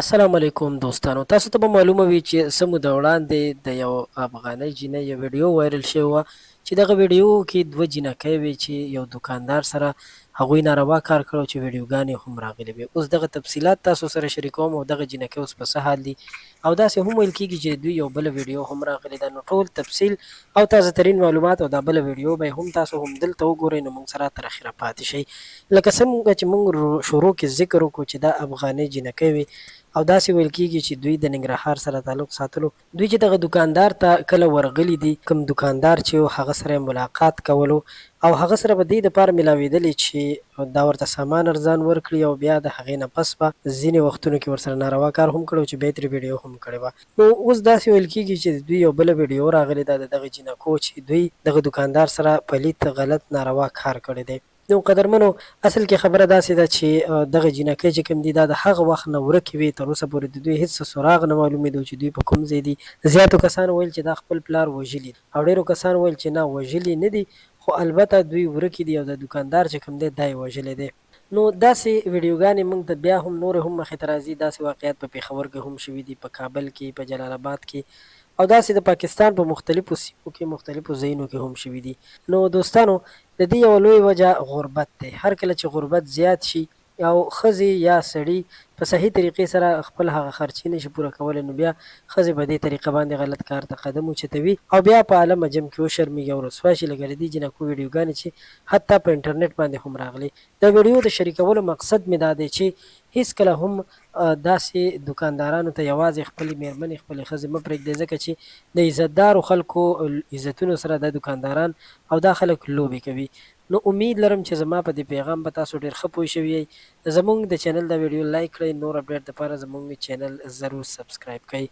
السلام علیکم دوستانو، تاسو ته به معلومه وي چې څه موده وړاندې د یو افغانۍ جینۍ یو ویډیو وایرل شوې وه چې دغه ویډیو کې دوه جینکۍ وې چې یو دکاندار سره هغوی ناروا کار کړو چې ویډیوګانې هم راغلې وې. اوس دغه تفصیلات تاسو سره شریکوم او دغه جینکۍ اوس په څه حال دي او داسې هم ویل کیږي چې دوی یو بله ویډیو هم راغلې ده. نو ټول تفصیل او تازه ترین معلومات او دا بله ویډیو به هم تاسو هم دلته وګورئ، نو موږ سره تر اخره پاتې شئ. لکه څنګه چې موږ شروع کې ذکر وکړو چې دا افغانې جینکۍ وې او داسې ویل کیږي چې دوی د ننګرهار سره تعلق ساتلو. دوی چې دغه دوکاندار ته کله ورغلي دي، کوم دوکاندار چې و هغه سره یې ملاقات کولو او هغه سره به دې دپاره ملاوېدلې چې دا ورته سامان ارزان ورکړي او بیا د هغې نه پس به ځینې وختونو کې ورسره ناروا کار هم کړی و چې بیا یې ترې ویډیو هم کړې وه. نو اوس داسې ویل کیږي چې د دوی یو بله ویډیو راغلې ده د دغه جینکو چې دوی دغه دوکاندار سره پلیت غلط ناروا کار کړی دی. نو قدرمنو، اصل کې خبره داسې ده چې دغه جینکۍ چې کوم دي دا د هغه وخت نه ورکې وې، تر اوسه پورې د دوی هیڅ څه سراغ نه معلومېدو چې دوی په کوم ځای دي. زیاتو کسانو ویل چې دا خپل پلار وژلي او ډېرو کسانو ویل چې نه، وژلي نه دي خو البته دوی ورکې دي او دا دوکاندار چې کوم دی دا یې وژلی دی. نو داسې ویډیوګانې موږ ته بیا هم نورې هم مخې ته راځي. داسې واقعات په پېښور کې هم شوي دي، په کابل کې، په جلال اباد کې او داسې د پاکستان په مختلفو سیمو کې، مختلفو ځایونو کې هم شوي دي. نو دوستانو، د دې یوه لویه وجه غربت دی. هر کله چې غربت زیات شي او ښځې یا سړي په صحیح طریقې سره خپل هغه خرچې نه شي پوره کولی، نو بیا ښځې په دې طریقه باندې غلط کار ته قدم اوچتوي او بیا په عالم عجم کې وشرمیږي او رسوا شي، لکه د دې جینکو ویډیوګانې چې حتی په انټرنیټ باندې هم راغلې. د ویډیو د شریکولو مقصد مې دا دی چې هیڅکله هم داسې دوکاندارانو ته یوازې خپلې میرمنې، خپلې ښځې مه پریږدئ، ځکه چې د عزتدارو خلکو عزتونو سره دا دوکانداران او دا خلک لوبې کوي. نو امید لرم چې زما په دې پیغام به تاسو ډیر ښه پوه شوي یئ. زمونږ د چینل دا ویډیو لایک کړئ، نور اپډیټ لپاره زمونږ چینل ضرور سبسکرایب کړئ.